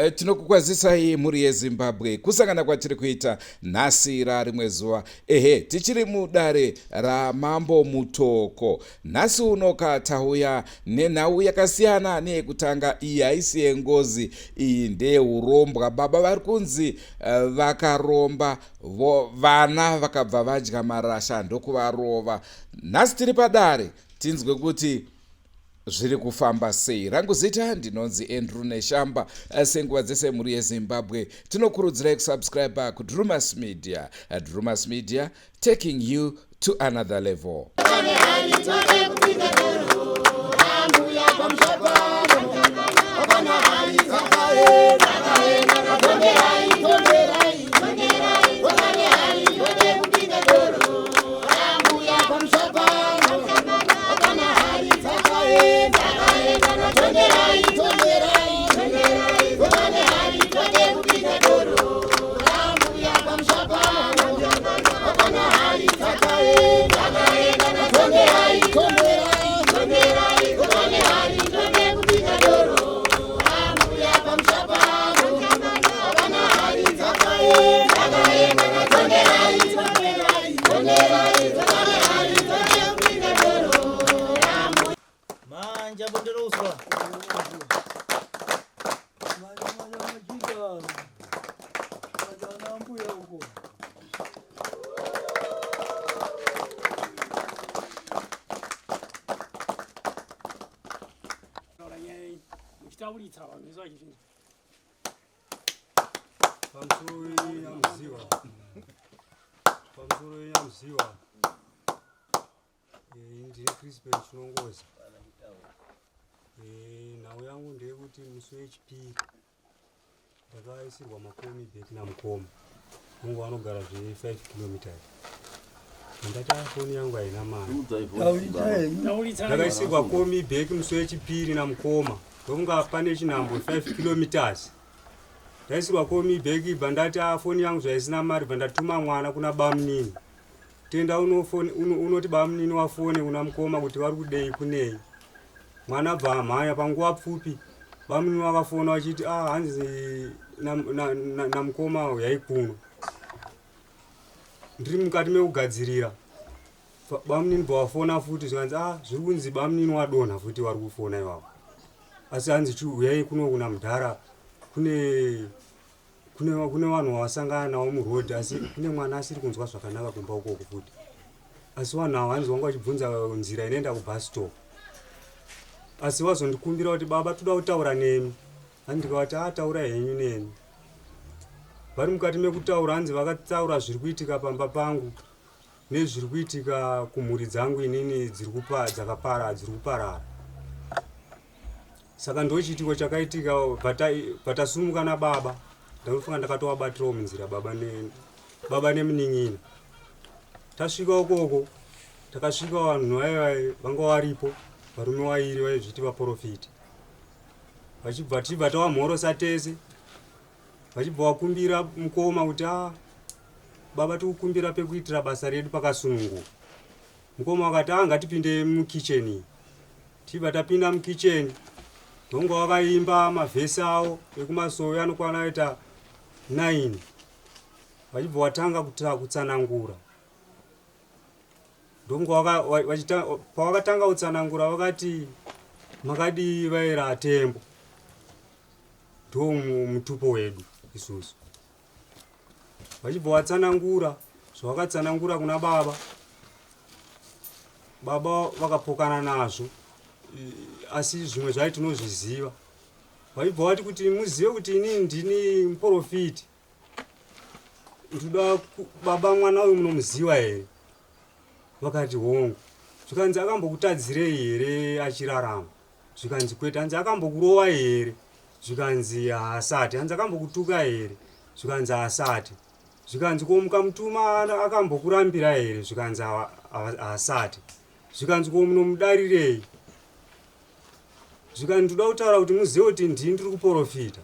Eh, tinokukwazisai mhuri yezimbabwe kusangana kwatiri kuita nhasi rarimwe zuva ehe tichiri mudare ramambo mutoko Nhasi unoka tauya nenhau yakasiyana neyekutanga. Iyi haisi yengozi, iyi ndeyeurombwa. Baba vari kunzi eh, vakaromba vana vakabva vadya marasha ndokuvarova. Nhasi tiri padare tinzwe kuti zviri kufamba sei. Rangu zita ndinonzi Andrew Neshamba. Eh, senguva dzese mhuri yeZimbabwe tinokurudzirai kusubscribe kuDrumas Media. Eh, Drumas Media taking you to another level. Manja bonderouswa. Muchitauritsa vanhu vese vachizvinzwa. Pamusoro yenyamuziwa. Pamusoro yenyamuziwa. Eh, ndine Crispin Chinongoza. Eh, nhau yangu ndeyekuti musi wechipiri ndakaisirwa makomi bheki namukoma wangu vanogara zve 5 kilometers ndati ah, foni yangu haina mari ndakaisirwa komi bheki musi wechipiri namukoma ndokunga pane chinhambo 5 kilometers ndaisirwa komi bheki bva ndati ah, foni yangu zvaisina mari bva ndatuma mwana kuna bamunini Tenda unofone unoti bamunini wafone kuna mukoma kuti vari kudei kunei. Mwana bva amhanya panguva pfupi bamunini vakafona vachiti ah hanzi namukoma na, na, na huyai kuno. Ndiri mukati mekugadzirira bamunini bva wafona futi zvikanzi ah zviri kunzi bamunini wadonha futi vari kufona ivavo. Asi hanzi huyai kuno kuna mudhara kune Kune kune vanhu vawasangana navo muroad asi kune mwana asiri kunzwa zvakanaka kumba ukoko futi. Asi vanhu ava hanzi vanga vachibvunza nzira inoenda kubus stop. Asi vazondikumbira kuti baba toda kutaura nemi. Hanzi ndikavati ah taurai henyu neni. Vari mukati mekutaura hanzi vakataura zviri kuitika pamba pangu nezviri kuitika kumhuri dzangu inini dziri kupa dzakapara dziri kuparara. Saka ndochiitiko chakaitika patasumuka nababa ndanofunga ndakatovabatirawo munzira baba ne baba nemunin'ina tasvika ukoko takasvika vanhu vaiva vanga varipo varume vairi vaizviti vaporofita vachibva tichibva tavamhorosa tese vachibva vakumbira mukoma kuti a ah, baba tikukumbira pekuitira basa redu pakasununguka mukoma vakati a ah, ngatipinde mukitchen iyi Tichibva tapinda mukitchen ndonga wakaimba mavhesi awo ekumasowe anokwana aita 9 vachibva watanga kutsanangura ndonga pawakatanga kutsanangura vakati makadii vaera atembo ndo mutupo wedu isusu vachibva watsanangura zvawakatsanangura kuna baba baba vakapokana nazvo Asi zvimwe zvacho tinozviziva. Vaibva vati kuti muzive kuti ini ndini muporofiti. Ndoda baba mwana uyu munomuziva here? Vakati hongu. Zvikanzi akambokutadzirei here achirarama? Zvikanzi kwete. Hanzi akambokurova here? Zvikanzi haasati. Hanzi akambokutuka here? Zvikanzi haasati. Zvikanzi ko mukamutuma akambokurambira here? Zvikanzi haasati. Zvikanzi ko munomudarirei? Zvikanzi ndoda kutaura kuti muzive kuti ndini ndiri kuporofita.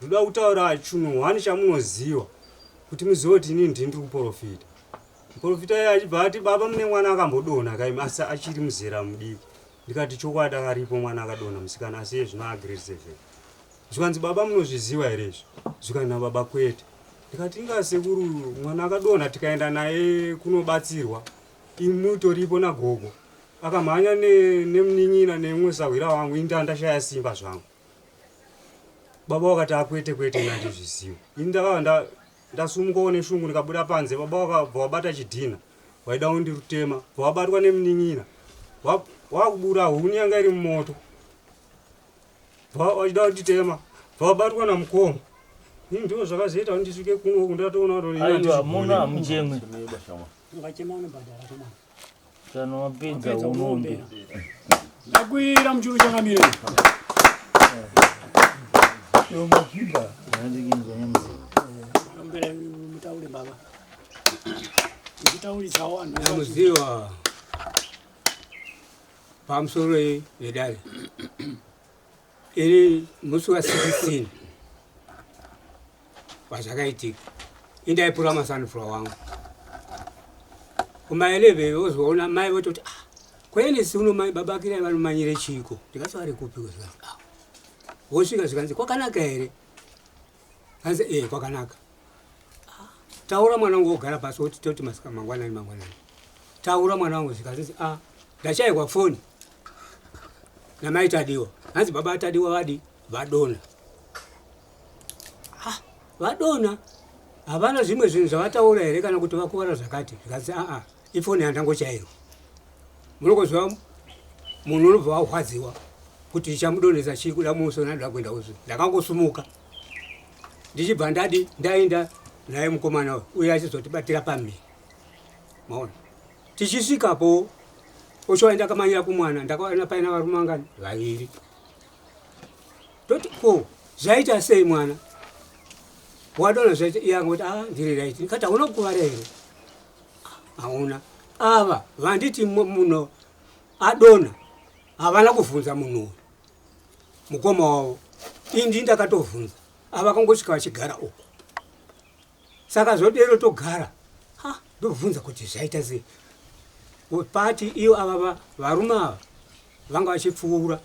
Ndoda kutaura chinhu hwani chamunoziva kuti muzive kuti inini ndini ndiri kuporofita. Muporofita iye achibva ati baba mune mwana akambodonha kaimi asi achiri muzera mudiki. Ndikati chokwadi akaripo mwana akadonha musikana asi iye zvino agrade 7. Zvikanzi baba munozviziva here izvi? Zvikanzi nababa kwete. Ndikati inga sekuru mwana akadonha tikaenda naye kunobatsirwa imi mutoripo nagogo. Akamhanya nemunin'ina nemumwe sahwira wangu ini ndandashaya simba zvangu. Baba vakati akwete kwete ini handizvizivi. Ini ndakava ndasumukawo neshungu ndikabuda panze baba vakabva vabata chidhina waida kundirutema bva wabatwa nemunin'ina wakubura huni yanga iri mumoto vachida kunditema bva wabatwa namukoma. Ini ndizvo zvakazoita kuti ndisvike kuno uku ndatoona kuti Aiwa, muno hamuchemwe. Ungachema unobhadhara komana. Kana wapedza unoombe. Ndakwira muchuru chakamire. Ombera mutaure baba. Muchitaurisawo vanhu. Namuziwa pamusoro vedare ini musi wa 16 wazvakaitika indaipura masunflower wangu kuma 11 vozoona mai vototi ah kwenesi uno mai baba akirai vanomanyire chiiko ndikati vari kupi zvikanzi ah vosvika zvikanzi kwakanaka here kanzi eh kwakanaka ah, taura mwana wangu wogara pasi woti toti masika mangwanani mangwanani taura mwana wangu zvikanzi ah ndachairwa foni namai Tadiwa hanzi baba Tadiwa vadi vadona ah, vadona havana zvimwe zvinhu zvavataura here kana kuti vakuvara zvakati zvikanzi aa ifoni yandangochairwa munokoziva munhu unobva warwadziwa kuti chamudonhesa chii kuda musona ndoda kuenda kuzi ndakangosumuka ndichibva ndadi ndaenda naye mukomana uyu uye achizotibatira pamhiri maona tichisvikapo oshowa ndakamanyira kumwana ndakaona paina varume vangani vaviri toti ko zvaita sei mwana wadona zvaita iye angoti a ah, ndiri right ndikati hauna kukuvara here hauna ava vanditi muno adona havana kuvhunza munhu uyu mukoma wavo indi ndakatovhunza ava kangosvika vachigara uko saka zvodero togara ha ndobvunza kuti zvaita sei pati iyo ava varume ava vanga vachipfuura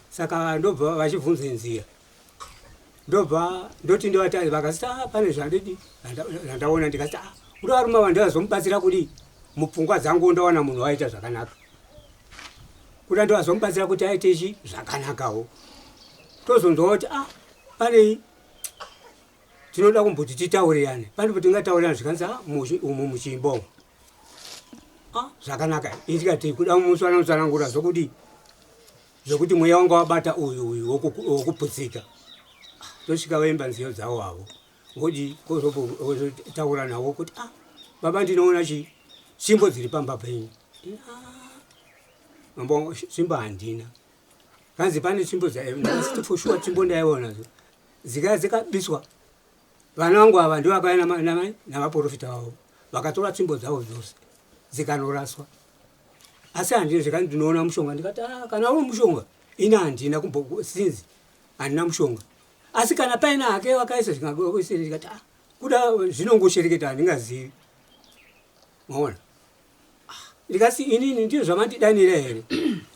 saka ndobva vachibvunza nzira ndobva ndoti ndovati vakaziti ah, pane zvandidi zvandaona ndikati ah, kuda varume ava ndivazomubatsira kudii mupfungwa dzangu ndawana munhu waita zvakanaka kuda ndivazomubatsira kuti aite chi zvakanakawo tozonzwa kuti ah panei tinoda kumboti titaurirane pane patingataurirana zvikanzi ah, umu muchiimba umu ah, zvakanaka indikati kuda muswanamutsanangura zvokudii zvekuti mweya wanga wabata uyu uyu wokuputsika ah, tosvika vaimba nziyo dzavo havo wodi kozotaura navo kuti ah baba ndinoona chi tsvimbo dziri pamba penyu mambo tsvimbo handina kanzi pane tsvimbo dzaasiti for sure tsvimbo ndaiona dzikaya dzikabiswa vana vangu ava ndivakauya navaprofita vavo vakatora tsvimbo dzavo dzose dzikanoraswa asi handina zvekani ndinoona mushonga ndikati ah, kana uri mushonga ini handina kumbosinzi handina mushonga asi kana paina hake vakaisa zvingaisire ndikati ah, kuda zvinongoshereketa handingazivi maona ah, ndikati inini ndizvo zvamandidanira here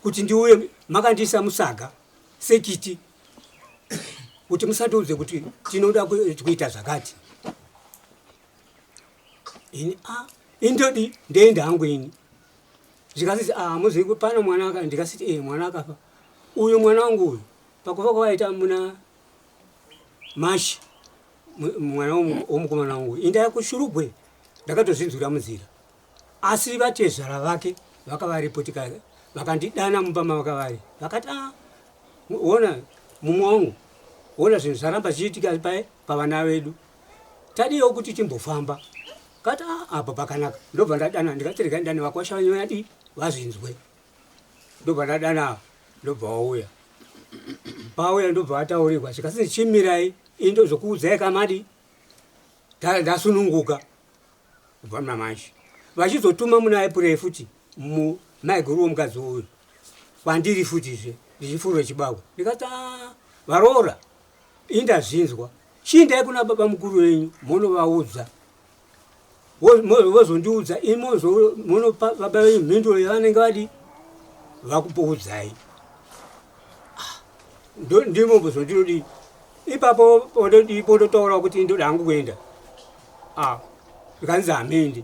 kuti ndiuye makandiisa musaga sekiti kuti musandiudze kuti tinoda kuita zvakati ini a ah, indodi ndoenda hangu ini zvikasiti ah, muzivi pano mwana aka ndikasiti e mwana akafa uyu mwana wangu uyu pakufa kwawaita muna mashi mwana womukomana wangu indaya kushurugwe ndakatozvinzwira munzira asi vatezvara vake vakavaripo Vakandidana mumba mavaka vari, vakati a ah, ona mumwe wangu, ona zvinhu zvaramba zvichiitika paye pavana vedu, tadiwo kuti timbofamba. Kati a ah, apa pakanaka. Ndobva ndadana ndikati regai ndidane vakwasha venyu vadi vazvinzwe. Ndobva ndadana, ndobva wauya. Pauya ndobva vataurirwa zvikasi chimirai ini ndozokuudzai kamadi ndasununguka kubva muna manje. Vachizotuma muna April futi maiguru womukadzi uyu kwandiri futizve ndichifurwe chibagwe. Ndikati ah, varoora ini ndazvinzwa, chiindai kuna baba mukuru venyu monovaudza, vozondiudza ini monopa baba venyu mhinduro yavanenge vadi vakuudzai. Ah, ndimo mbozondinodii ipapo pondodii pondotaura kuti ndoda hangu kuenda. Ah, zvikanzi hamindi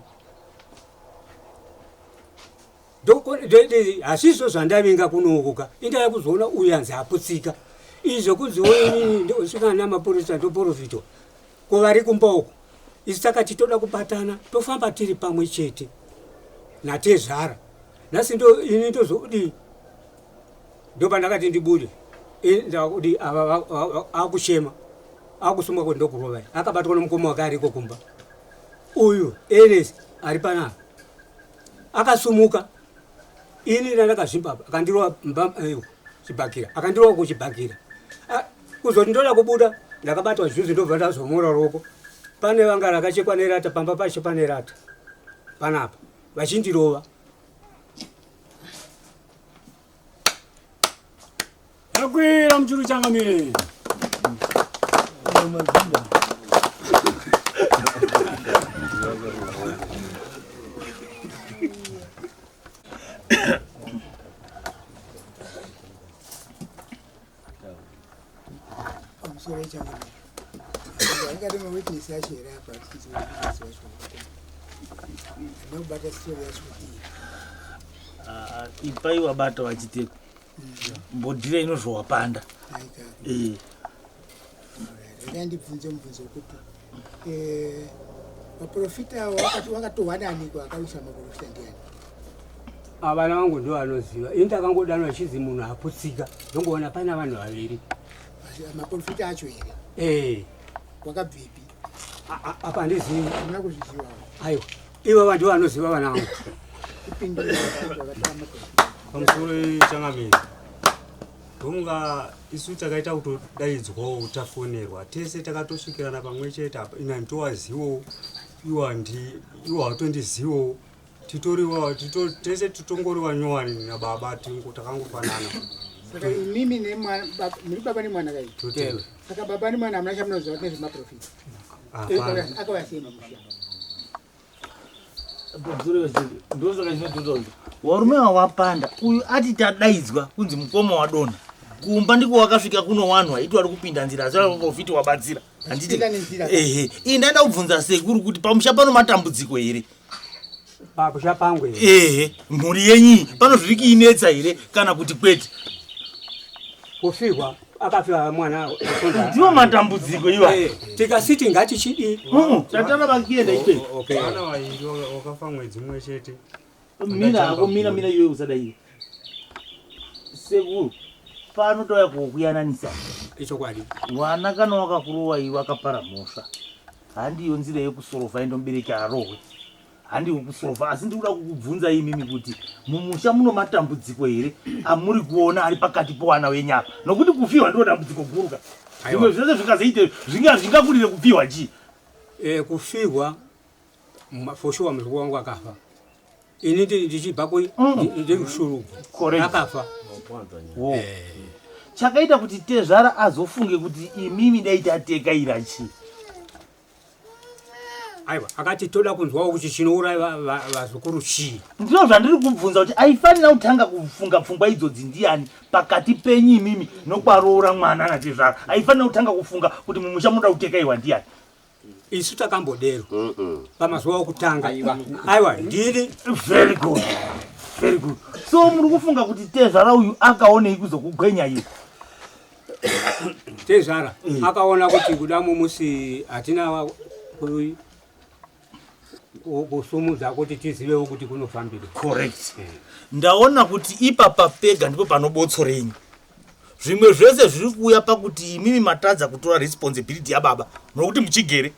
hazvizvo zvandavinga kunoku ka indaya kuzoona uyu anzi aputsika izvo kunziwo inini ndosvika namapurisa ndoporofitwa ko vari kumba uku isu takati toda kubatana tofamba tiri pamwe chete natezvara nhasi ndo ini ndozodii ndopandakati ndibude ndakudi ava akuchema akusungwa kuti ndokurovai akabatwa nomukoma wake ariko kumba uyu Ernest ari panapa akasumuka ini ndandakazvimba apa akandirova eh, chibhakira akandirova kuchibhakira kuzoti ndoda kubuda ndakabatwa juzi ndobva ndazomora ruoko pane vanga rakachekwa nerata pamba pacho pane rata panapa vachindirova Yakwira muchuru changamire. Pamusoro changamire. Angati mawitness acho here apa kuti witness wacho ndakubata story yacho kuti ah, ipai wabata wachiteko mbodhira inozvowapanda eh. Regai ndibvunze mubvunzo wekuti eh, maprofita wakatohwa naniko akawisa maprofita ndiani? Ah, vana vangu ndo vanoziva ini ndakangodanwa chizi munhu aputsika ndongoona pana vanhu vaviri maprofita acho here eh. wakabvepi apa handizivi hamuna kuzviziva aiwa ivo vanhu vanoziva vana vangu pamusoro changamire ndomunga isu takaita kutodaidzwawo tafonerwa tese takatosvikirana pamwe chete apa ina nditowaziwowo iwo hautondiziwowo titoriwa tese titongoriwa nyowani nababa takangofanana saka imimi muri baba nemwana kai saka baba nemwana hamuna chamunoziva nezvemaprofita akauya sei mamusha Ndosaka chinototaura kuti warume wawapanda uyu ati tadaidzwa kunzi mukoma wadonha kumba ndiko wakasvika kunowanwa iti wari kupinda nzira asi vafiti wabatsira handiti ehe iyi ndaenda kubvunza sekuru kuti pamusha pano matambudziko here pamusha pangu ehe mhuri yenyu pano zviri kuinetsa here kana kuti kwete kufirwa akafiwa mwana ndiwo matambudziko iwa eh, tikasiti ngatichidii tatara vakienda ikweyo vana vairi wakafa mwedzi mumwe chete mira hako mira mira iwe usada iwe sekuru pano touya kokuyananisa ichokwadi wana kana wakakurowa iwe akapara mhosva handiyo nzira yekusorova endo mubereki arohwe Handiko kusofa asi ndikuda kukubvunza imimi kuti mumusha muno matambudziko here amuri kuona ari pakati powana wenyu apa nokuti kufiwa ndiro dambudziko guru ka zvimwe zvese zvikazoite zvingakurire kufiwa chii e, kufiwa for sure muzukuru wangu akafa ini ndichibva ku mm. ndiri kushurugwa akafa eh. Chakaita kuti tezvara azofunge kuti imimi dai tatekaira chii Aiwa, akati toda kunzwawo kuti chinouraya vazukuru chii. Ndizvo zvandiri kubvunza kuti aifanira kutanga kufunga pfungwa idzodzi ndiyani pakati penyu imimi nokwaroora mwana natezvara. Aifanira kutanga kufunga kuti mumusha munoda kutekaiwa ndiyani. Isu takambodero pamazuva okutanga. Aiwa, ndini. Very good. Very good. So muri kufunga kuti tezvara uyu akaonei kuzokugwenya iwe? Tezvara mm. akaona kuti kuda mumusi hatina Kusumudza kuti tizivewo kuti kunofambira. Correct. Ndaona kuti ipapa pega ndipo panobotso renyu. Zvimwe zvese zviri kuuya pakuti imimi matadza kutora responsibility yababa nokuti muchigere.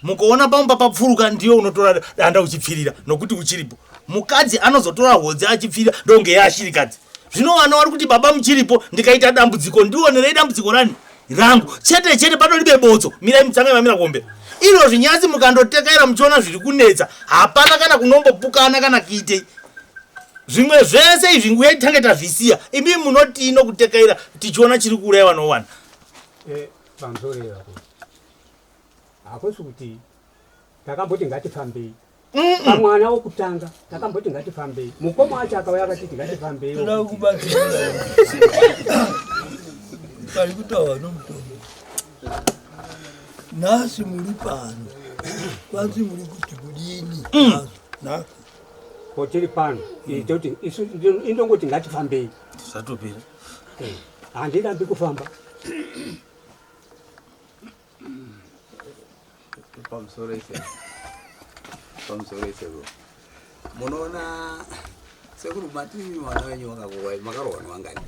Mukaona pamba papfuruka ndiyo unotora danda uchipfirira nokuti uchiripo. Mukadzi anozotora hodzi achipfirira ndonge yaashirikadzi. Zvino vana vari kuti baba muchiripo ndikaita dambudziko ndionerei dambudziko rani rangu chete chete padoribe botso mirai mutsange mamira kuombera iro zvinyasi mukandotekaira muchiona zviri kunetsa hapana kana kunombopukana kana kuitei zvimwe zvese izvi nguya tange tazvisiya imi munotii nokutekaira tichiona chiri kuuraya vanowana eh, pamusoro yako hakusi kuti takamboti ngatifambei pamwana wokutanga takamboti ngatifambei mukoma wacho akauya akatiti ngatifambei Toda kubatsira pari kutaurwa nomutombo. Nhasi muri pano, kwanzi muri kuti kudini nhasi? Nhasi ko tiri pano toti isu indongoti ngatifambei zvatopera Eh, handirambi kufamba Pamusoro ise. Pamusoro ise bro. Munoona sekuru mati mwana wenyu wakakuwa makarohwa nevangani?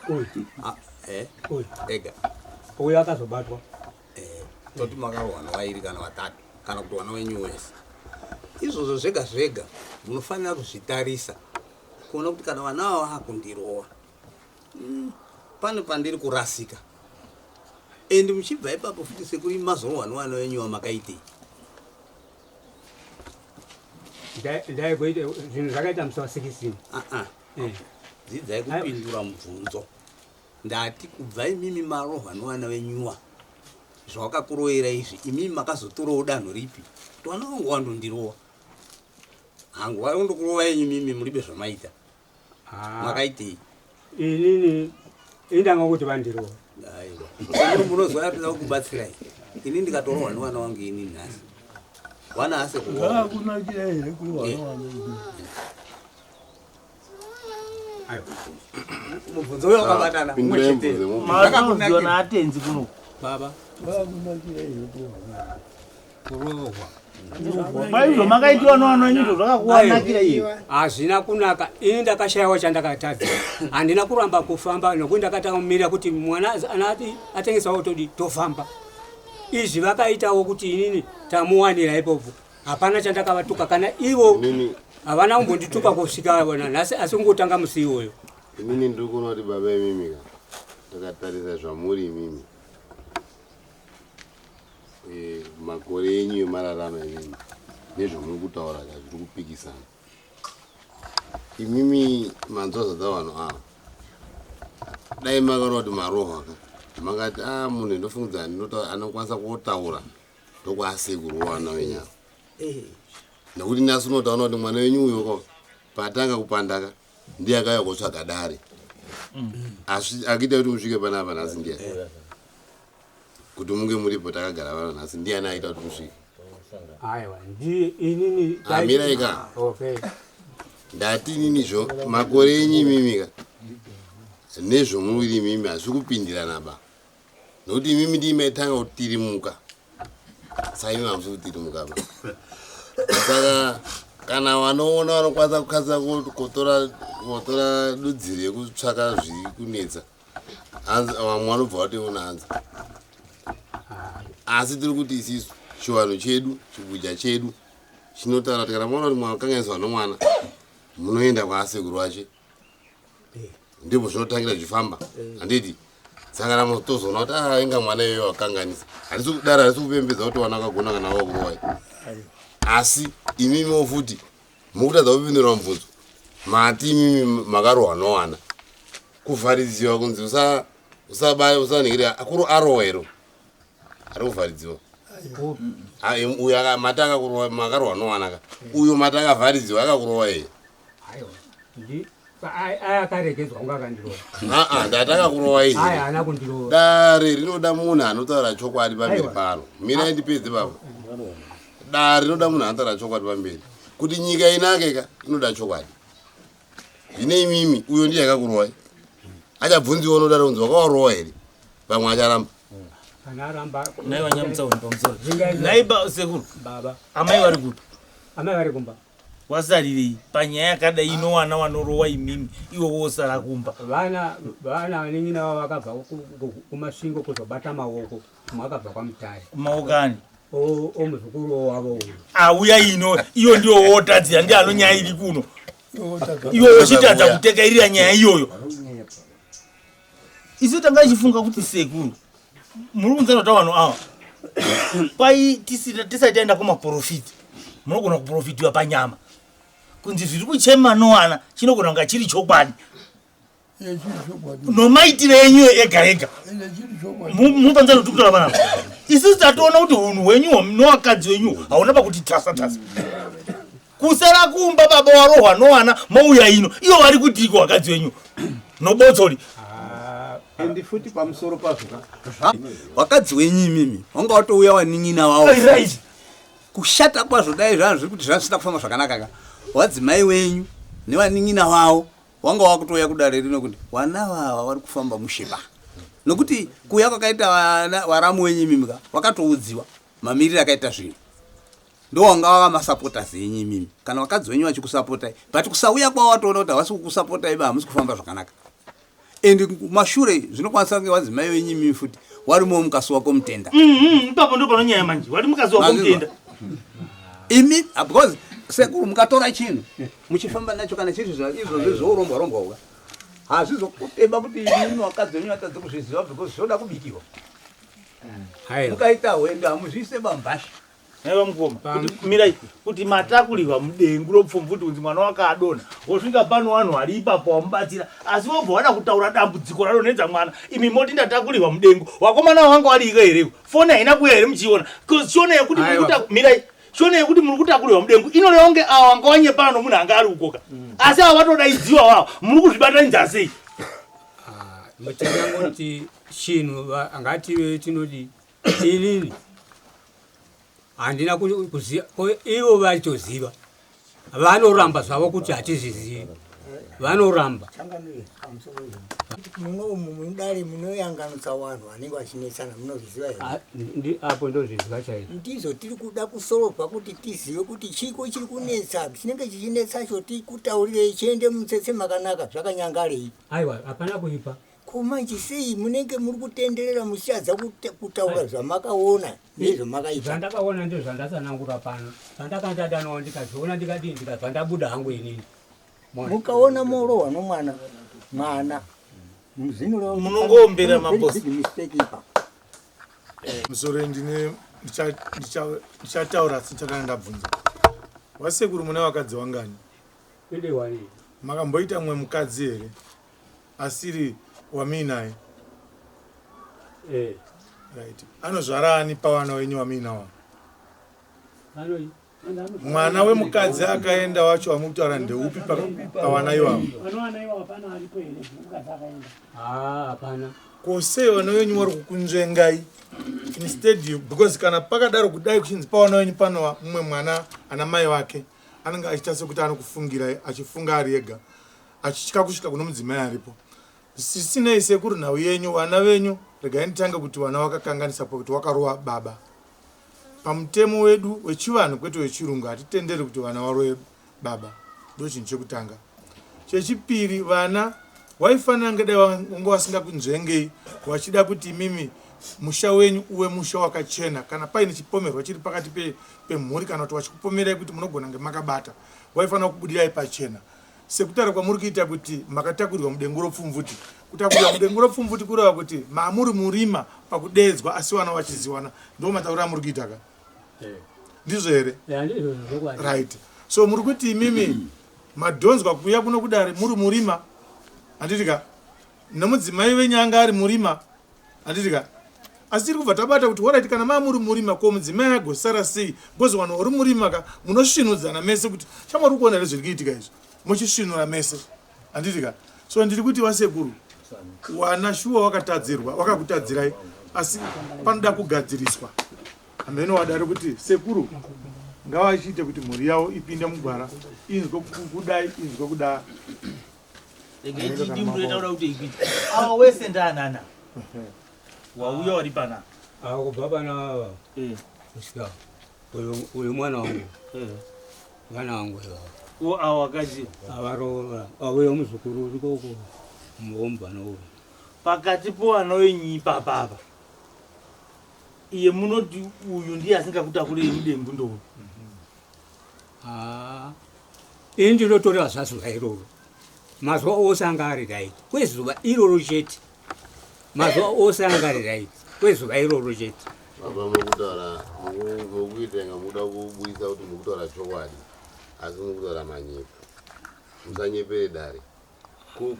Uyu. Ah, eh? Uyu. Ega. Uyu akazobatwa. Eh, toti makarohwa nevairi kana vatatu kana kuti wana wenyu wese. Izvozvo zvega zvega munofanira kuzvitarisa kuona kuti kana vana ava vakundirowa pane pandiri kurasika and muchibva ipapo futi sekuri mazorohwa nevana venyu vamakaitei Ndaigoita zvinhu zvakaita musi wa 16. Ah, ah. Dzidzai kupindura mubvunzo ndati kubva imimi marohwa nevana venyuwa zvawakakuroyera izvi imimi makazotorawo danho ripi kuti vana vangu wandondirowa hangu vaondokurova yenyu mimi muribe zvamaita Ah. Makaitei? Inini indanga kuti vandirova. Aiwa. Munozwa yapinda kukubatsirai. Ini ndikatorohwa nevana wangu ini nhasi. Wana ase kurohwa. Ngakunakira here kurohwa nevana venyu? Aiwa. Mubvunzo uyo wakabatana. Pindurai mubvunzo mubvunzo. Makanzwa naatenzi kuno. Baba. Ngakunakira here kurohwa nevana? Kurohwa. Maizvo makaitiwa nevana venyu izvo zvakakuwanakira iyo. Hazvina kunaka. Ini ndakashayiwa chandakatadza. Handina kuramba kufamba nokuti ndakatanga kumirira kuti mwana anati atengesawo todi tofamba. Izvi vakaitawo kuti inini tamuwanira ipopo. Hapana chandakavatuka kana ivo havana kumbondituka kusvika nanhasi asi kungotanga musi iwoyo. Inini ndiri kuona kuti baba imimi ka ndakatarisa zvamuri imimi Eh, makore enyu emararama imimi nezvamuri kutaura ka zviri kupikisana imimi manzwa zvadza vanhu ava dai makaona kuti marohwa ka makati a ah, munhu ndofungidza anokwanisa kotaura ndokwasekuru wana wenyama eh. nekuti nhasi unotaona kuti mwana wenyu uyo ka patanga kupandaka ndiye akauya kotsvaga dare asi akuita kuti musvike panapa nhasi ndiye kuti munge muripo takagara vana nhasi ndiani aita kuti musvike aiwa ndiye inini Ah, mirai ka. okay ndati inini zvo makore enyu imimi ka nezvomuviri imimi hazvi kupindirana ba nokuti imimi ndii maitanga kutirimuka saka imi hamusi kutirimuka ba saka kana vanoona vanokwanisa kukasira kutora kutora dudziro yekutsvaka zviri kunetsa hanzi vamwe vanobva vatoiona hanzi asi tiri kuti isisu chivanhu chedu chibuja chedu chinotaura kuti kana maona kuti mwakanganiswa nomwana munoenda kwaasekuru wache ndipo zvinotangira zvichifamba handiti saka ramo tozoona kuti ah inga mwana iyoyo wakanganisa handisi kudaro handisi kupembedza kuti wana akagona kana wakurovai asi imimiwo futi mukutadza kupindura mubvunzo mati imimi makarohwa nowana kuvharidziwa kunzi usabaya usanhikiri akuru arohwa ero ari kuvharidziwa uyo mati akakurohwa makarohwa nowana ka uyo mati akavharidziwa akakurohwa here Aya akaregedzwa kunga akandirova. Aa, ndati akakurova izvi. Aya haana kundirova. Dare rinoda munhu anotaura chokwadi pamberi paro. Mirai ndipedze baba. Dare rinoda munhu anotaura chokwadi pamberi. Kuti nyika inake ka inoda chokwadi. Zvine imimi uyo ndiye akakurovai. Achabvunziwa unodaro kunzi wakawarova here? Vamwe acharamba. Kana aramba Nhai vaNyamutsauni pamusoro. Zvingaita- Nhai ba sekuru. Baba. Amai vari kupi? Amai vari kumba. Wasarirei panyaya yakadai inowana wanorowa imimi iwe wosara kumba. Vana vana vanin'ina vavo vakabva kuMasvingo kuzobata maoko mumwe akabva kwaMutare. Maoko ani? Omuzukuru wavo uyu. Auya ino iyo ndiyo wotadzira ndiye anonyaya iri kuno. Iwe wochitadza kutekairira nyaya iyoyo. Isu tanga tichifunga kuti sekuru muri kunzana kuti vanhu ava kwai tisati taenda kumaprofiti munogona kuprofitiwa panyama kunzi zviri kuchema nowana chinogona kunga chiri chokwadi nomaitiro enyu ega ega mupanzana kuti kutaura panapa isusu tatoona kuti unhu hwenyu nowakadzi wenyu hauna pakuti tasa tasa kusara kumba baba warohwa nowana mouya ino ivo vari kutiiko vakadzi wenyu nobotsori endi futi pamusoro pazvo ka vakadzi wenyu imimi wanga watouya wanin'ina wavo Right. kushata kwazvo dai zvanga zviri kuti zvasina kufamba zvakanaka ka wadzimai wenyu nevanin'ina wavo wanga wakutouya kudare rino kuti wana vava vari kufamba mushe ba nokuti kuuya kwakaita vana waramu wenyu imimi ka wakatoudziwa mamiriro akaita zvinhu ndowanga wava masupporters enyu imimi kana vakadzi venyu vachikusapotai but kusauya kwavo watoona kuti havasi kukusapotai ba hamusi kufamba zvakanaka and kumashure zvinokwanisa kunge vadzimai venyu imimi futi warimowo mukasi wako mutenda Ipapo ndo panonyaya manje wari mukadzi wako mutenda imi ah, because sekuru mukatora chinhu muchifamba nacho kana chiri izvozvo zvourongwa rongwa uka hazvizokutema kuti imimi vakadzi venyu vatadze kuzviziva because zvoda kubikiwa mukaita hwendo hamuzviise bambasha Naiva mukoma kuti mirai kuti matakurirwa mudengu ropfumvu kuti mwana wake adonha wosvika pano vanhu vari ipapo wamubatsira asi wobva wada kutaura dambudziko radonhedza mwana imi moti ndatakurirwa mudengu wakomana wanga wariko here foni haina kuuya here muchiona chiona yekuti mirai chiona yekuti muri kutakurirwa mudengu inoreva kunge awa wanga wanyepana nomunhu anga ari ukoka asi ava vatodaidziwa wavo muri kuzvibatanidza sei Muchangoti chinhu ngative tinodi inini handina kuziva ko ivo vaitoziva vanoramba zvavo kuti hatizvizivi vanoramba muno umu mudare munoyanganutsa vanhu vanenge vachinetsana munozviziva here Ah, apo ndozviziva chaizvo ndizvo tiri kuda kusorobha kuti tizive kuti chiko chiri kunetsa chinenge chichinetsacho tikutaurirei chiende mutsetse makanaka zvakanyangarei aiwa hapana kuipa ko manje sei munenge muri kutenderera muchitadza kutaura zvamakaona nezvamakaita zvandakaona ndizvo zvandatsanangura pano zvandakandadanawo ndikazviona ndikadii ndikabva ndabuda hangu inini mukaona morohwa nomwana mwana Munongoombera maboss. mistake ipa musoro ndine ndichataura asi ndichatanga ndabvunza wasekuru mune vakadzi wangani Inde makamboita mumwe mukadzi here asiri wamuinaye Eh. right anozvara ani pavana wenyu wamuinawo mwana wemukadzi akaenda wacho wamukutaura ndeupi pavana ivavo Vanowana ivo hapana aripo here mukadzi akaenda Ah, hapana ko sei vana venyu vari kukunzvengai instead because kana pakadaro kudai kuchinzi pavana venyu pano mumwe mwana ana mai vake anenge achiita sekuti anokufungirai achifunga ari ega achitya kusvika kuno mudzimai aripo sisinei sekuru nhau yenyu vana venyu regai nditange kuti vana vakakanganisa pakuti wakarova baba pamutemo wedu wechivanhu kwete wechirungu hatitenderi kuti vana varove baba ndo chinhu chekutanga chechipiri vana waifanira kunge dai wanga vasingakunzvengei vachida kuti imimi musha wenyu uve musha wakachena kana paine chipomerwa chiri pakati pemhuri kana kuti vachikupomerai kuti munogona kunge makabata waifanira kubudirai pachena sekutaura kwamuri kuita kuti makatakurirwa mudengu ropfumvuti kutakurirwa mudengu ropfumvuti kureva kuti mamuri murima pakudeedzwa asi vana vachiziwana ndo matauriro amuri kuita ka ndizvo here right so muri kuti imimi madhonzwa kuuya kuno kudare muri murima handiti ka nemudzimai venyu anga ari murima handiti ka asi tiri kubva tabata kuti horaiti kana maa muri murima ko mudzimai agosara sei because vanhu vari murima ka munosvinudzana mese kuti chamwari kuona here zviri kuitika izvi muchisvinura mese handiti ka so ndiri kuti vasekuru wana shuwa wakatadzirwa wakakutadzirai asi panoda kugadziriswa hameno wadare kuti sekuru ngavachiite kuti mhuri yavo ipinde mugwara inzwe kudai inzwe kudaa regai tidimburetaura kuti ikuita ava wese ndaanana wauya wari panapa Ava kubva pana ava eh. kusvika uyu mwana wangu eh. vana vangu ivava Wo awo akadzi avaroora auya muzukuru uri koko mubvana uyu pakati povana wenyu ipapa apa iye munoti uyu ndiye asingakutakurei mudembu ndouyu Ah, ini ndinotoreva zvazuva iroro mazuva ose anga ari right kwezuva iroro chete mazuva ose anga ari right kwezuva iroro chete Baba mukutaura mukuita inga mukuda kuburitsa kuti mukutaura chokwadi asi mukutaura manyepo. Musanyepere dare.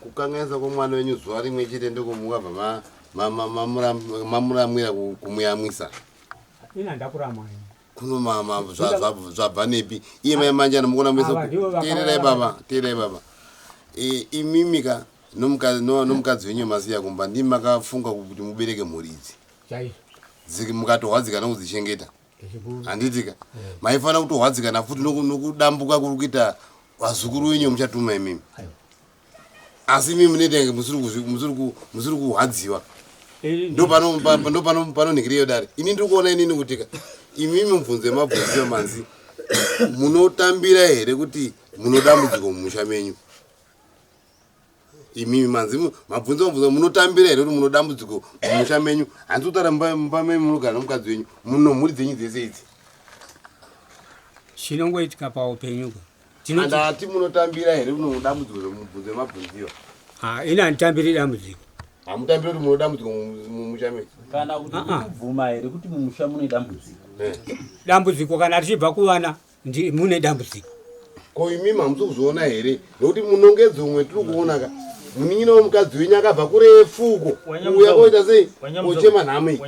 Kukanganisa kwomwana wenyu zuva rimwe chete ndokumukabva mamuramwira kumuyamwisa. Ini handakuramwa ini. Kuno zvabva nepi? Iye mai manjana mukona mese teererai baba, teererai baba. E, imimi ka nomukadzi wenyu masiya kumba ndimi makafunga kuti mubereke mhuri idzi. Chaizvo. Mukatohwadzika nokudzichengeta. Handitika. Maifanira kutohwadzikana futi nokudambuka kuri kuita vazukuru wenyu muchatuma imimi. Asi imimi munoita inge musiri kuhwadziwa. Ndopanonhikiriyo dare. Ini ndiri kuona inini kutika imimi mubvunzo yemabvunziro manzi munotambira here kuti munodambudziko mumusha menyu? Imimi manzi mabvunzo mabvunzo munotambira here kuti munodambudziko mumusha menyu? Handisi kutaura mumba menyu munogara nomukadzi wenyu muno mhuri dzenyu dzese idzi. Chinongoitika paupenyu ka. Tinoti Andati munotambira here kuti munodambudziko zvemubvunzo yemabvunziro? Ah, ini handitambiri dambudziko. Hamutambiri kuti munodambudziko mumusha menyu? Kana kuti Ah, ah. kubvuma here kuti mumusha mune dambudziko? Dambudziko kana richibva kuvana mune dambudziko. Ko imimi hamusi kuzviona here nokuti munongedzo umwe tiri kuona ka munin'ina wemukadzi wenyu akabva kurefu uko uya koita sei kochema nhamo iyi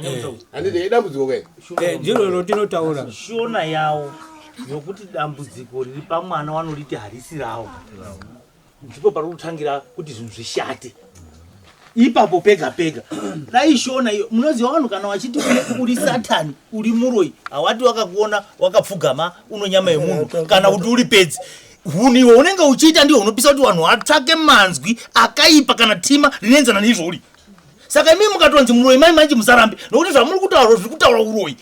handiti idambudziko kai eh, ndiro rotinotaura shona yawo yokuti dambudziko riri pamwana wanoriti harisi rawo ndipo pari kutangira kuti zvinhu zvishate ipapo pega pega dai shona iyo munoziva vanhu kana vachiti uri satani uri muroyi hawati wakakuona wakapfugama uno nyama yemunhu kana kuti uri pedzi hunhu iwe unenge uchiita ndiwo unopisa kuti vanhu vatsvake manzwi akaipa kana tima rinoenzana neizvo uri saka imi mukatonzi muroyi mai manje musarambe nokuti zvamuri kutaura zviri kutaura uroyi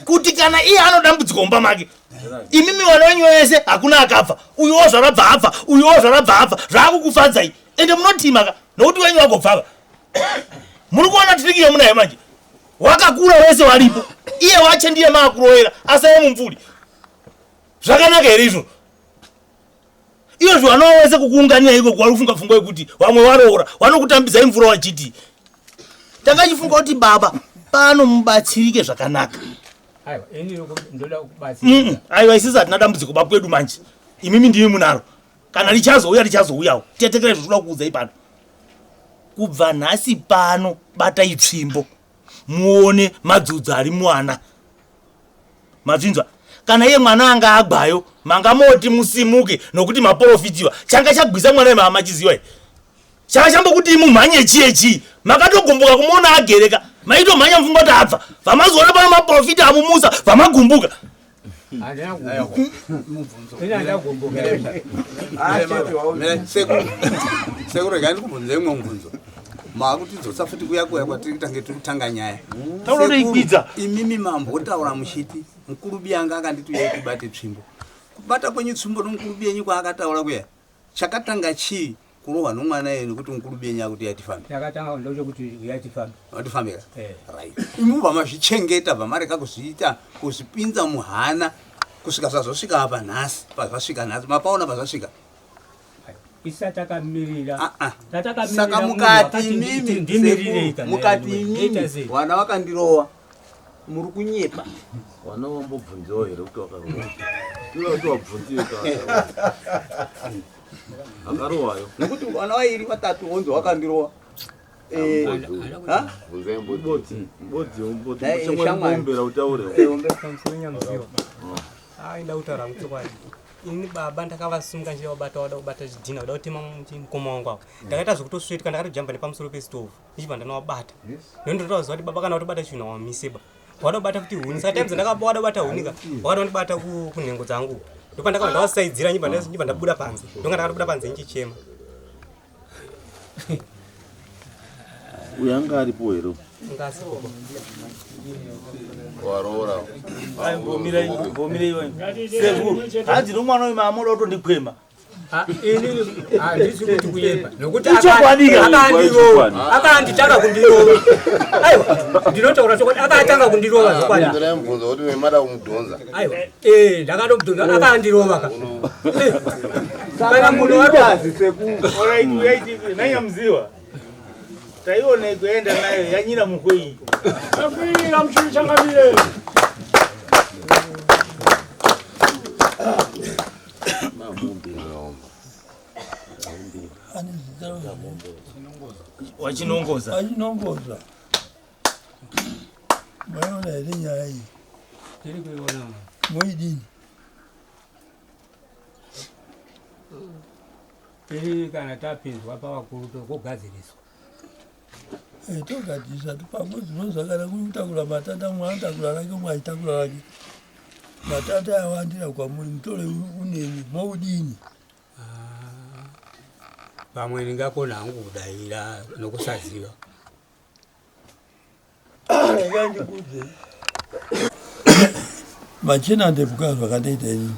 kuti kana iye anodambudziko mumba make imimi vana venyu vese hakuna akabva uyu wozvarabva abva uyu wozvarabva abva zvaakukufadzai ende munotima ka nokuti wenyu wagobvava muri kuona tiriki yomunayo manje wakakura wese waripo iye wache ndiye maakuroera asave mumvuri zvakanaka here izvo iyo zvivana wese kukuunganira iko kwari kufunga pfungwa yekuti vamwe varoora vanokutambisai mvura wachiti takachifunga kuti baba pano mubatsirike zvakanaka aiwa isisi hatina dambudziko bakwedu manje imimi ndimi munaro kana richazouya richazouyawo tetekera izvo zvinoda kuudzai pano kubva nhasi pano batai tsvimbo muone madzudza ari mwana mazvinzwa kana iye mwana anga agwayo manga moti musimuke nokuti maporofitiwa changa chagwisa mwana wemama machiziwa here changa chambokuti mumhanye chiye chii makatogumbuka kumuona agereka maitomhanya mufunga kuti abva vamazoona pano maporofita amumusa vamagumbuka Sekuru regai ndikubvunze imwe mubvunzo makutidzosa futi kuya kuya kwatiri tange tiri kutanga nyaya Taunotoikwidza. Imimi mambotaura muchiti mukuru biyanga akanditi uyai tibate tsvimbo kubata kwenyu tsvimbo nomukuru biyenyu kwaakataura kuya chakatanga chii kurohwa nomwana iye nekuti mukuru biyenyu akuti uyai tifambe chakatanga ndochekuti uyai tifambe watifambe ka eh. right imi ubva mazvichengeta bva mareka kuzviita kuzvipinza muhana kusvika zvazosvika apa nhasi pazvasvika nhasi mapaona pazvasvika isa takamirira ah, ah. saka mukati imimi mukati imimi wana wakandirowa muri kunyepa wana wambobvunziwa here kuti wakarowa iwe kuti wabvunziwe akarowayo nekuti wana wairi watatu wonzi wakandirowa eh, Aida kutaura chokwadi. Ini baba ndakavasunga ndichida kubata wada kubata chidhina kuda kutema mukoma wangu apo. Ndakaita zvekutosvetuka ndakatojamba nepamusoro pestovhu ndichibva ndanovabata. Ndototoziva kuti baba kana watobata chinhu hawamise ba. Wada kubata futi huni saka times ndakaba wada kubata huni ka wakada kundibata kunhengo dzangu. Ndopandakabva ndavasaidzira ndichibva ndabuda panze. Ndonga ndakatobuda panze ndichichema. Uyu anga aripo here? Waroora. Sekuru, hanzi nomwana uyu maamoda kutondikwema. Ini handisi kuti kuyepa nokuti Ichokwadi ka? akandirova, akanditanga kundirova. Aiwa, ndinotaura chokwadi, akatanga kundirova zvokwadi. Ndira mubvunzo kuti mada kumudhonza. Aiwa, eh, ndakatomudhonza, akandirova ka. Eh, kana munhu Alright, alright, nanyamziwa taiona ikuenda nayo yanyira mukwei. Akwira muchichangamire. Wachinongoza. Wachinongoza. Maiona here nyaya iyi? Tiri kuiona. Moidini? Tiri kana tapinzwa pavakuru tokugadziriswa. Eh, togadzirisa pamwe zvinozwa kana kuri kutakura matanda, mumwe anotakura rake, mumwe achitakura rake. Matanda awandira kwamuri, mutore unemi, moudini? Pamwe ndingakona hangu kudaira nokusaziva. Regai ndikudze. Machena ndebvu zvakandoita ini.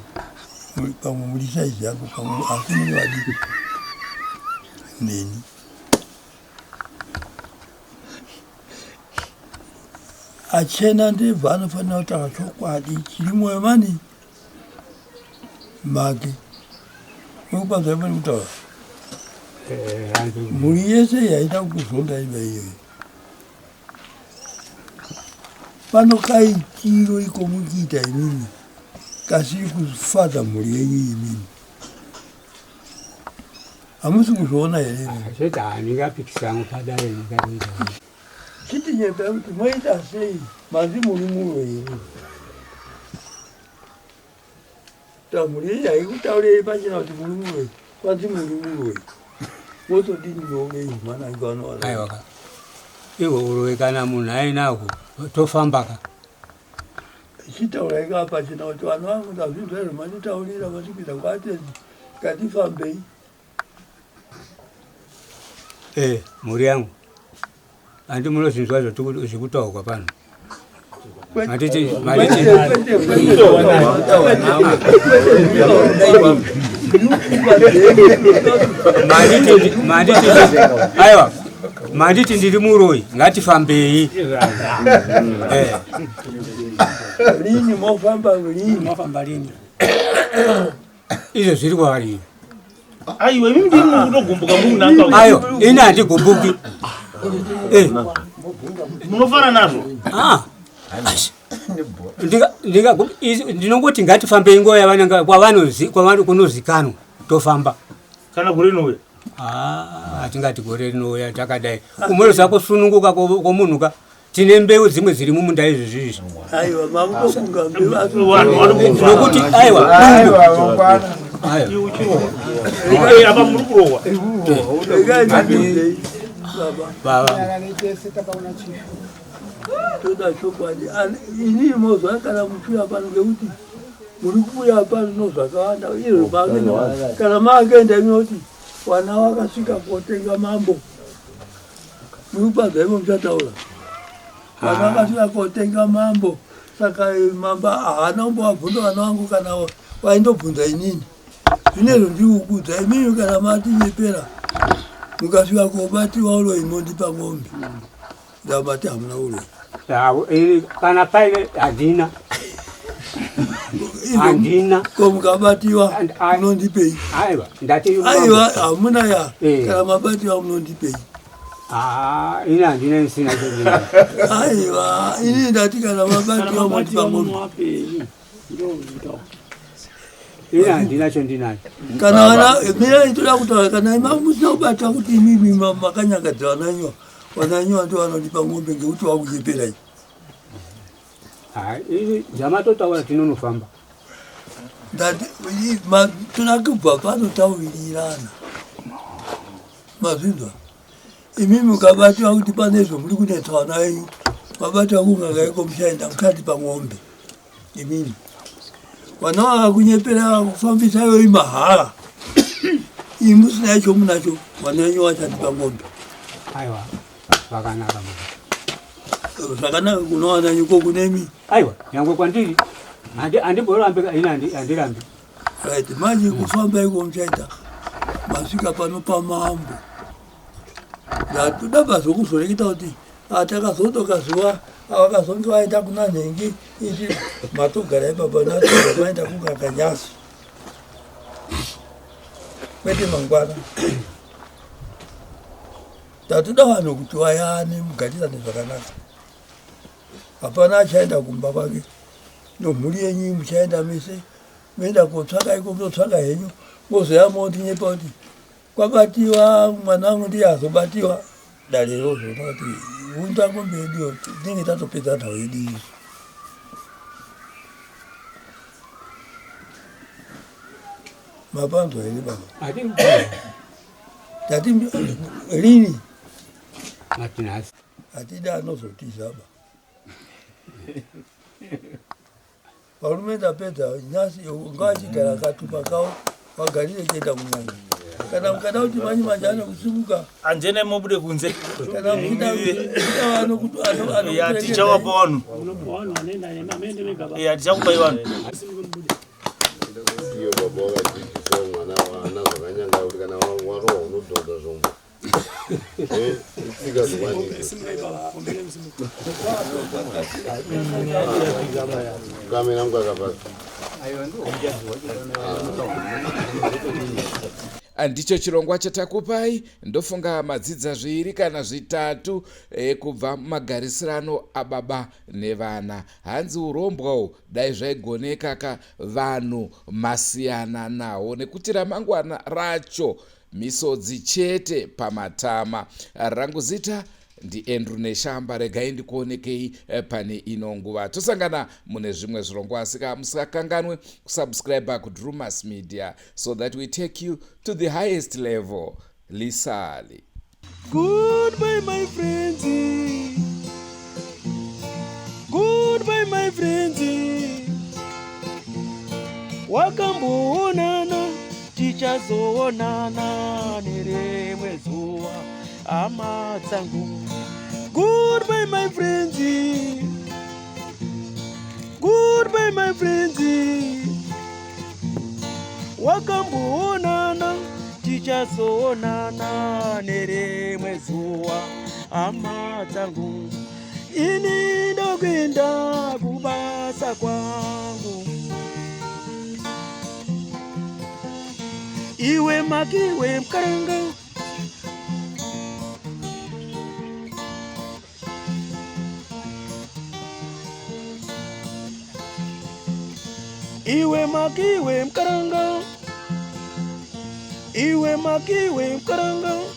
Pamwe muri saizi yangu, pamwe asi muri vadiki neni. Achena ndebvu anofanira kutaura chokwadi chiri mwoyo mani make. Muri kupanzwa muri kutaura? Mhuri yese yaida kuzonda imba iyoyo. Pano kaitiro iko muchiita imimi kasiri kufadza mhuri yenyu imimi. Hamusi kuzviona here imimi? Chete handingapikisa hangu padare ndingaita. Chitinyepa kuti moita sei, masi muri muro here? Tamhuri yenyu haikutaurei pachena kuti muri muroi, kwanzi muri muroi. Motodini nourei mwana anowana? Aiwa ka. Iwo uroyi kana munhu ainahwo tofamba ka. Chitaurai ka pachena kuti vanhu vangu ndazvinzwa izvo manditaurira vachikuita kwatezi, ngatifambei. Eh, mhuri yangu. Handi munozvinzwa zvekutaurwa pano. Manditi manditi manditi manditi aiwa, manditi ndiri muroyi, ngatifambei. Eh. Lini mofamba lini? Mofamba lini? Izvo zviri kwavari. Aiwa, imi ndini kutogumbuka munanga. Ayo, ini handigumbuki. Eh. Munofara nazvo. Ah. Ndinongoti ngatifambei nguva yavanenge kwavanozi kwavano kunozikanwa tofamba. Kana gore rinouya. Ah, hatingati gore rinouya takadai. Unoziva kusununguka kwomunhu ka. Tine mbeu dzimwe dziri mumunda izvi izvi. Aiwa, mamutofunga mbeu asi Nokuti aiwa, Aiwa, bungu. Aiwa. Eh, apa muri kurohwa. Regai ndikuudzei, baba. Baba. Tese tapaona chishu. Toda chokwadi. Ini mozwa kana muchiuya pano ngekuti muri kuuya pano nozvakawanda izvo maakenda kana maakaenda inoti vana vakasvika kotenga mambo, muri kupanzwa imo muchataura vana vakasvika kotenga mambo, saka mambo haana kumbovabvunza vana vangu kana vaindobvunza inini. Zvinezvo ndiri kukudza imimi, kana matinyepera mukasvika kobatiwa uroyi mondipa ng'ombe, ndabati hamuna uroyi. Kana paine handina. Handina. Ko mukabatiwa munondipei? Aiwa, ndati Aiwa, hamuna ya. Eh. Kana mabatiwa munondipei? Ah, ini handina isina chedina. Aiwa, ini ndati kana mabatiwa mondipa ng'ombe. Ini handina chendinacho. Kana vana mina itoda kutaura kana ima musina kubata kuti imimi makanyangadza vananyiwa, vananyiwa ndo vanondipa ng'ombe ngekuti vakunyeperai. Ah, ini zvamatotaura tinonofamba. Ndati toda kubva pano tauwirirana, mazvinzwa? Imi mukabatiwa kuti pane zvomuri kunetsa vana venyu, mabatiwa kungangaiko, muchaenda muchandipa ng'ombe imimi. Vana vakakunyepera vakufambisa iyoyi mahara, imi musina icho munacho, vana venyu vachandipa ng'ombe. Aiwa. Vakanaka mama. Zvakanaka kunowana nyiko kunemi. Aiwa, nyangwe kwandiri. Handi handimborambi ini handirambi. Right, manje kufamba iko muchaita masvika pano pamambo. Ndatoda pazokuzoreketa kuti atakazodoka zuva avakazonge vaenda kuna nhengi iti matogara ipapa natoga maenda kukakanyasi kwete mangwana tatoda vanhu kuti vayane mugarisane zvakanaka hapana achaenda kumba kwake nomhuri yenyu muchaenda mese moenda kotsvaka iko mutotsvaka henyu mozoya motinyepa kuti kwabatiwa mwana wangu ndiye azobatiwa dare rozoona kuti unza ngombe yeduyo tinenge tatopedza nhau yedu iyi mapanzwa here baba tati rini hatidi anozotiza ba Varume ndapedza nhasi ngavachigara katupa kawo vagarire chienda kunyanga kana mukada kuti manje manje anokusimuka anjene mubude kunze kana muchida ya tichawapa vanhu ya tichakupai vanhu iyo baba wakadzidzisa mwana wana zvakanyanga kuti kana warohwa unodhodha zvombo Itsika zokwanisa. Kamera mukakapasi. Ndicho chirongwa chatakupai ndofunga madzidza zviiri kana zvitatu e, kubva mumagarisirano ababa nevana hanzi urombwa uhu dai zvaigoneka ka vanhu masiyana nawo nekuti ramangwana racho Misodzi chete pamatama. Rangu zita ndiAndrew Neshamba regai ndikuonekei eh, pane ino nguva tosangana mune zvimwe zvirongwa asika musakanganwe kusubscribe kudrumas media so that we take you to the highest level lisali Goodbye my friends. Goodbye my friends. Wakamboonana tichazoonana nerimwe zuva hama dzangu. Goodbye my friends. Goodbye my friends. Wakamboonana tichazoonana nerimwe zuva hama dzangu. Ini ndokuenda kubasa kwangu. Iwe makiwe mkaranga Iwe makiwe mkaranga Iwe makiwe mkaranga.